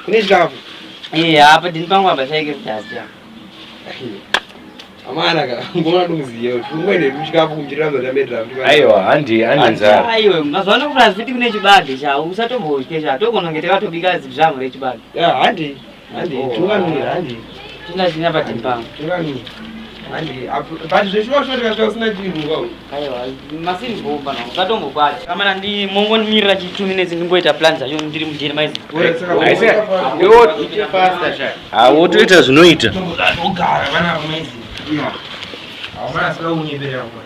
Kune chikafu. Eh, apa dini pangu apa chaike kudhadha. Amana ka, ngona ndikuziye kuti ungoende kuchikafu kumchirira zvatambe draft. Aiwa, handi handi nzara. Aiwa, mazuva ano kurazi kuti kune chibage chawo, usatombotye cha. Togona kunge takatobika zidhamu rechibage. Ya, handi. Handi, tungamira, handi. Tina china padini pangu. Tungamira. Handi, but zveshuwa shuwa tikasvika usina chinhu kwa. Aiwa, masini bomba no, usatombokwata. Kamana ndi mongondimirira chi 2 minutes ndimboita plan dzacho ndiri mujeri maizi. Ah, wotoita zvinoita. Ogara vana maizi. Yeah. Amana saka unyebera kwa.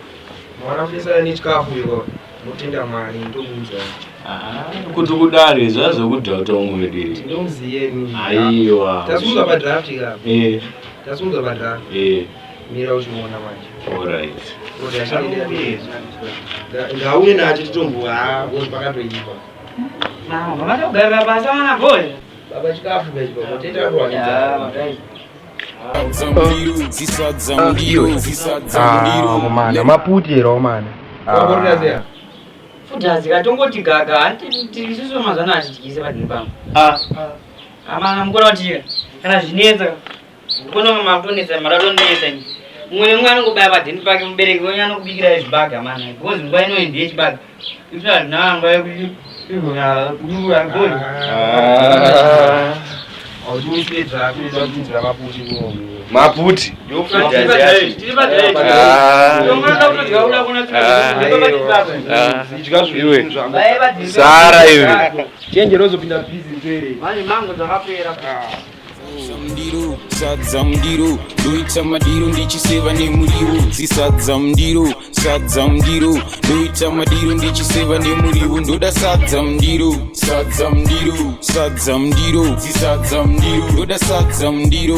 Mwana kudesana nechikafu iko. Mutenda Mwari ndomuudza. Kuti kudare zvazvokudhauta umwe wedu. Ndomuziye ni. Aiwa. Tasumuka pa draft ka. Eh, Tasumuka pa draft. eh, Mira uchiona manje. alright. Ndauye nacho titomboa pakatoipa. Mama, makatogarira basa mwana boy. Baba chikafu kachipa mutenda kuwanidza. Right. Mana maputi here mana. Wakorera Futi zikatongoti gaga, hanti isusu mazuva ano hatidyise padini pangu. Ah, Amana mukona kuti kana zvinetsa mukona makutonetsa maratonetsa ini. Mumwe nemumwe anongobaya padheni pake mubereki wenyu anokubikira zvibage amana because nguva ino ndiye chibage. Isu hatina nguva yekuti Ah. Audimisire draft ndokuinzira maputi kuno. Maputi. Ah. Idya Iwe. zvinhu zvangu. Sara iwe. Chenjera uzopinda busy mfere. Manje mango dzakapera. Mundiro, sadza mundiro, ndoita madiro ndichiseva nemuriwo. Zisadza mundiro, sadza mundiro, ndoita madiro ndichiseva nemuriwo. Ndoda sadza mundiro, sadza mundiro, sadza mundiro, zisadza mundiro, ndoda sadza mundiro.